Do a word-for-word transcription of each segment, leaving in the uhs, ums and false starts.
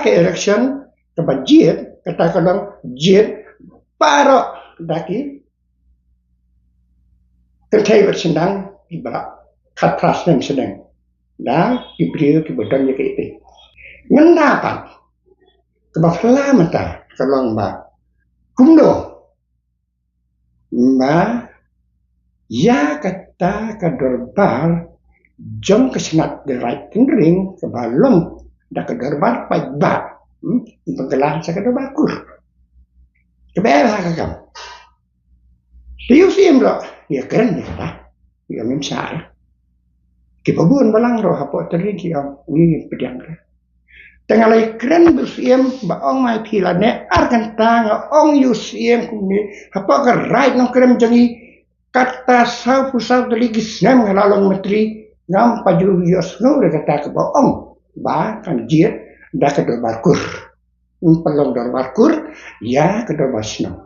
Ka election kaba jied, kata ka long jied baroh da ki kynthei bad shyndang kiba la khatphra snem snem, da ki briew kiba don ïa ka ïeit. Mynta pat kaba phylla mynta ka long ba kumno ba ïa kata ka dorbar jong ka shnat Raij Tynring kaba long da ka dorbar paidbah, hmm, pynkylla sa ka dorbar kur. Kaba eh ha ka kam. Te u Syiem ruh ïa kren ïa kata, ïa mem shah. Kiba bun balang ruh hapoh Tynring ki ong ngi ngin pdiang ka. Te nga la ïakren bad u Syiem ba ong mai phi lane ar kynta nga ong ïa u Syiem kumne hapoh ka Raij Nongkrem jong ngi kata sawphew saw tylli ki snem nga la long myntri ngam pat ju ïohsngew ïa kata kaba ong ba kan jied da ka dorbar kur. Ngam pat long dorbar kur ïa ka dorbar shnong.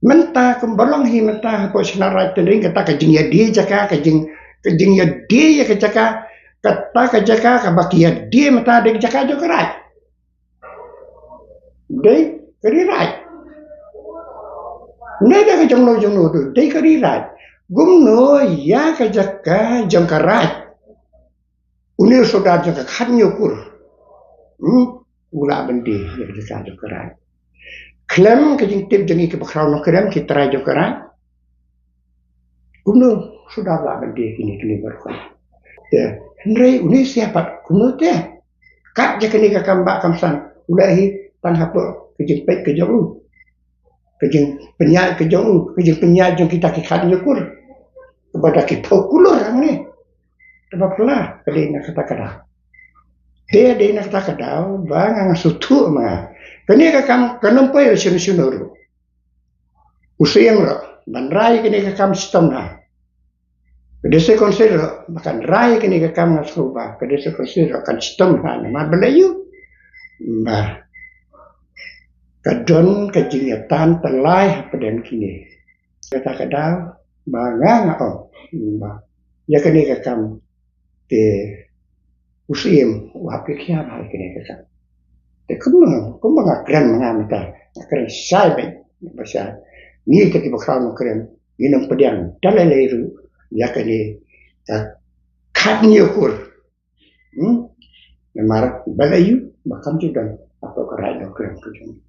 Mynta kumba long hi mynta hapoh shnat Raij Tynring kata ka jingïadie jaka, ka jing, ka jingïadie ïa ka jaka, kata ka jaka kaba ki ïadie mynta dei ka jaka jong ka raij. Dei ka ri raij. Ym dei ka jong no jong no, dei ka ri raij. Kumno ïa ka jaka jong ka raij. Une u sordar jong ka khathynñiew kur, hmm, u lah ban die ïa ka jaka jong ka raij. Khlem ka jingtip jong ngi kiba khraw Nongkrem, ki trai jong ka raij, kumno u sordar lah ban die kine kine baroh? Te hynrei une u Syiem pat kumno te? Kat ïa kane ka kam ba kam san u la hi tang hapoh ka jingpeit ka jong u, ka jingpynïaid ka jong u, ka jingpynïaid jong kita ki khathynñiew kur. Kaba da ki phew kulur hangne. Kaba phylla ka dei na kata ka daw. Te dei na kata ka daw ba nga nga sngewthuh ma nga, kane ka kam kan ym poi shuh shuh ruh. U Syiem ruh ban rai kane ka kam shitom ha. Ka District Council ruh ba kan rai kane ka kam nga sngewbha ka District Council ruh kan shitom ha namar balei ïoh ba ka don ka jingïatan tyllai hapdeng kine. Kata ka daw ba nga nga ong ba ïa kane ka kam te u Syiem u hap ki khia ba ïa kane ka kam. Te kumba kumba nga kren ma nga mynta nga kren shai beit ba shai. Ngi te kiba khraw Nongkrem ngin ym pdiang da lei lei ruh ïa kane ka khathynñiew kur. Hmm? Namar balei ïoh ba kam ju don hapoh ka Raij Nongkrem ka jong ngi.